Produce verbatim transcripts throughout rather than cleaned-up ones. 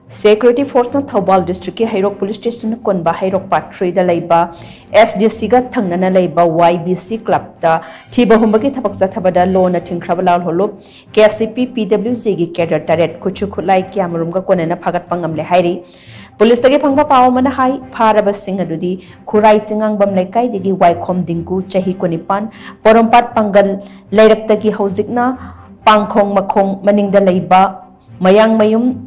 Security forceꯅ Thoubal districtꯀꯤ ꯍꯩꯔꯣꯛ police station ꯀꯣꯟꯕ ꯍꯩꯔꯣꯛ part threeꯗ ꯂꯩꯕ S D Cꯒ ꯊꯪꯅꯅ ꯂꯩꯕ Y B C clubꯇ ꯊꯤꯕ ꯍꯨꯝꯕꯒꯤ ꯊꯕꯛ ꯆꯠꯊꯕꯗ ꯂꯣꯅ ꯊꯤꯡꯈ꯭ꯔꯕ ꯂꯥꯜꯍꯧꯂꯨꯞ K C P P W Gꯒꯤ cadre ꯇꯔꯦꯠ ꯈꯨꯠꯁꯨ ꯈꯨꯠꯂꯥꯏ ꯀꯌꯥꯃꯔꯨꯝꯒ ꯀꯣꯟꯅꯅ ꯐꯥꯒꯠꯄ ꯉꯝꯂꯦ ꯍꯥꯏꯔꯤ꯫ Policeꯇꯒꯤ ꯐꯪꯕ ꯄꯥꯎ ꯑꯃꯅ ꯍꯥꯏ, ꯐꯥꯔꯕꯁꯤꯡ ꯑꯗꯨꯗꯤ ꯈꯨꯔꯥꯏ ꯆꯤꯡꯉꯥꯡꯕꯝ ꯂꯩꯀꯥꯏꯗꯒꯤ ꯋꯥꯏꯈꯣꯝ ꯗꯤꯡꯀꯨ, ꯆꯍꯤ ꯀꯨꯟꯅꯤꯄꯥꯟ, ꯄꯣꯔꯣꯝꯄꯥꯠ ꯄꯥꯡꯒꯜ ꯂꯩꯔꯛꯇꯒꯤ ꯍꯧꯖꯤꯛꯅ ꯄꯥꯡꯈꯣꯡ ꯃꯈꯣꯡ ꯃꯅꯤꯡꯗ ꯂꯩꯕ ꯃꯌꯥꯡꯃꯌꯨꯝ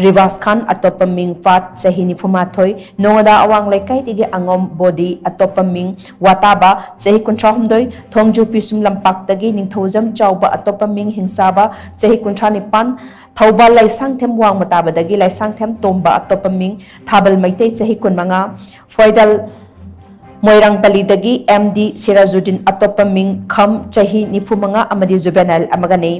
ꯔꯤꯕꯥꯁ ꯈꯥꯟ, ꯑꯇꯣꯞꯄ ꯃꯤꯡ ꯐꯥꯠ, ꯆꯍꯤ ꯅꯤꯐꯨꯃꯥꯊꯣꯏ, ꯅꯣꯉꯣꯗꯥ ꯑꯋꯥꯡ ꯂꯩꯀꯥꯏꯗꯒꯤ ꯑꯉꯣꯝ ꯕꯣꯗꯤ, ꯑꯇꯣꯞꯄ ꯃꯤꯡ ꯋꯥꯇꯥꯕ, ꯆꯍꯤ ꯀꯨꯟꯊ꯭ꯔꯥꯍꯨꯝꯗꯣꯏ, ꯊꯣꯡꯖꯨ ꯄꯤꯁꯨꯝ ꯂꯝꯄꯥꯛꯇꯒꯤ ꯅꯤꯡꯊꯧꯖꯝ ꯆꯥꯎꯕ, ꯑꯇꯣꯞꯄ ꯃꯤꯡ ꯍꯤꯡꯆꯥꯕ, ꯆꯍꯤ ꯀꯨꯟꯊ꯭ꯔꯥ ꯅꯤꯄꯥꯟ, ꯊꯧꯕꯥꯜ ꯂꯥꯏꯁꯥꯡꯊꯦꯝ ꯋꯥꯡꯃ ꯇꯥꯕꯗꯒꯤ ꯂꯥꯏꯁꯥꯡꯊꯦꯝ ꯇꯣꯝꯕ, ꯑꯇꯣꯞꯄ ꯃꯤꯡ ꯊꯥꯕꯜ ꯃꯩꯇꯩ, ꯆꯍꯤ ꯀꯨꯟꯃꯉꯥ, ꯐꯣꯏꯗꯜ ꯃꯣꯏꯔꯥꯡꯄꯜꯂꯤꯗꯒꯤ M D ꯁꯤꯔꯥꯖꯨꯗꯤꯟ, ꯑꯇꯣꯞꯄ ꯃꯤꯡ ꯈꯝ, ꯆꯍꯤ ꯅꯤꯐꯨꯃꯉꯥ ꯑꯃꯗꯤ juvenile ꯑꯃꯒꯅꯤ꯫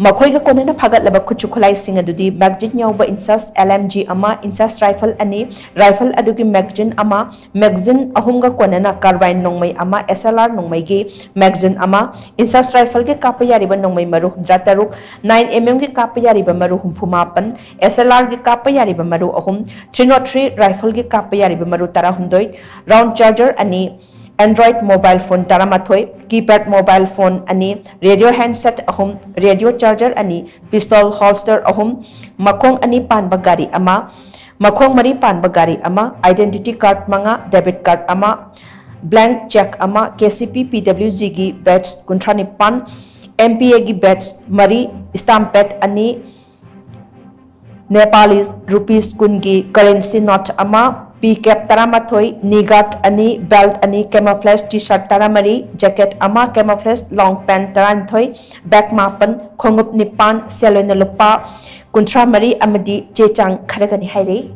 ꯃꯈꯣꯏꯒ ꯀꯣꯟꯅꯅ ꯐꯥꯒꯠꯂꯕ ꯈꯨꯠꯁꯨ ꯈꯨꯠꯂꯥꯏꯁꯤꯡ ꯑꯗꯨꯗꯤ magazine ꯌꯥꯎꯕ INSAS L M G ꯑꯃ, INSAS rifle ꯑꯅꯤ, rifle ꯑꯗꯨꯒꯤ magazine ꯑꯃ, magazine ꯑꯍꯨꯝꯒ ꯀꯣꯟꯅꯅ carbine ꯅꯣꯡꯃꯩ ꯑꯃ, S L R ꯅꯣꯡꯃꯩꯒꯤ magazine ꯑꯃ, INSAS rifleꯒꯤ ꯀꯥꯞꯄ ꯌꯥꯔꯤꯕ ꯅꯣꯡꯃꯩ ꯃꯔꯨ ꯍꯨꯝꯗ꯭ꯔꯥ ꯇꯔꯨꯛ, nine MM ꯒꯤ ꯀꯥꯞꯄ ꯌꯥꯔꯤꯕ ꯃꯔꯨ ꯍꯨꯝꯐꯨ ꯃꯥꯄꯟ, S L Rꯒꯤ ꯀꯥꯞꯄ ꯌꯥꯔꯤꯕ ꯃꯔꯨ ꯑꯍꯨꯝ, three nought three rifleꯒꯤ ꯀꯥꯞꯄ ꯌꯥꯔꯤꯕ ꯃꯔꯨ ꯇꯔꯥꯍꯨꯝꯗꯣꯏ, round charger ꯑꯅꯤ, Android mobile phone ꯇꯔꯥꯃꯥꯊꯣꯏ, keypad mobile phone ꯑꯅꯤ, radio handset ꯑꯍꯨꯝ, radio charger ꯑꯅꯤ, pistol holster ꯑꯍꯨꯝ, ꯃꯈꯣꯡ ꯑꯅꯤ ꯄꯥꯟꯕ ꯒꯥꯔꯤ ꯑꯃ, ꯃꯈꯣꯡ ꯃꯔꯤ ꯄꯥꯟꯕ ꯒꯥꯔꯤ ꯑꯃ, identity card ꯃꯉꯥ, debit card ꯑꯃ, blank cheque ꯑꯃ, K C P P W Gꯒꯤ badge ꯀꯨꯟꯊ꯭ꯔꯥ ꯅꯤꯄꯥꯟ, M P Aꯒꯤ badge ꯃꯔꯤ, stamp pad ꯑꯅꯤ, Nepali rupees ꯀꯨꯟꯒꯤ currency note ꯑꯃ, picap ꯇꯔꯥꯃꯥꯊꯣꯏ, knee guard ꯑꯅꯤ, belt ꯑꯅꯤ, camouflage T-shirt ꯇꯔꯥꯃꯔꯤ, jacket ꯑꯃ, camouflage long pant ꯇꯔꯥꯅꯤꯊꯣꯏ, bag ꯃꯥꯄꯟ, ꯈꯣꯡꯎꯞ ꯅꯤꯄꯥꯟ, ꯁꯦꯜ ꯑꯣꯏꯅ ꯂꯨꯄꯥ ꯀꯨꯟꯊ꯭ꯔꯥ ꯃꯔꯤ ꯑꯃꯗꯤ ꯆꯦ ꯆꯥꯡ ꯈꯔꯒꯅꯤ ꯍꯥꯏꯔꯤ꯫